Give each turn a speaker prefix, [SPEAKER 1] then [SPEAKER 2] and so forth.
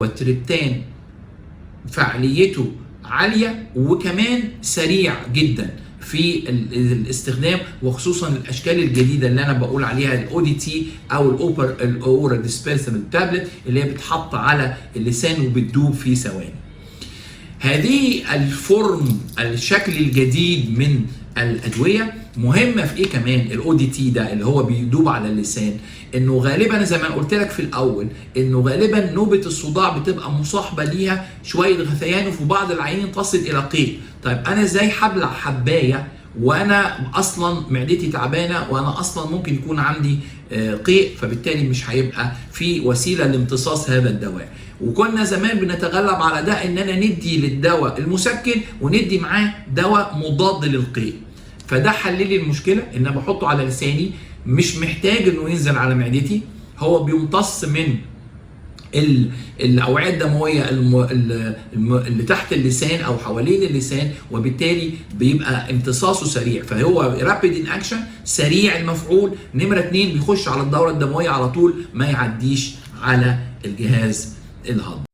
[SPEAKER 1] وال triptan فعاليته عالية وكمان سريع جدا في الاستخدام، وخصوصا الاشكال الجديدة اللي انا بقول عليها ال ODT او ال oral dispersible tablet اللي هي بتحط على اللسان وبتدوب في ثواني. هذه ال form، الشكل الجديد من الادويه، مهمة في ايه كمان؟ ال ODT ده اللي هو بيدوب على اللسان، انه غالبا زي ما انا قلت لك في الاول، انه غالبا نوبه الصداع بتبقى مصاحبه ليها شوية غثيان، وفي بعض العيانين تصل الى قيء. طيب انا ازاي هبلع حبايه وانا اصلا معدتي تعبانة وانا اصلا ممكن يكون عندي قيء؟ فبالتالي مش هيبقى في وسيلة لامتصاص هذا الدواء. وكنا زمان بنتغلب على ده ان انا ندي للدواء المسكن وندي معاه دواء مضاد للقيء، فده حل لي المشكلة ان انا بحطه على لساني، مش محتاج انه ينزل على معدتي، هو بيمتص من الاوعية الدموية اللي تحت اللسان او حوالين اللسان، وبالتالي بيبقى امتصاصه سريع، فهو rapid in action، سريع المفعول. نمره 2، بيخش على الدورة الدموية على طول، ما يعديش على الجهاز الهضمي.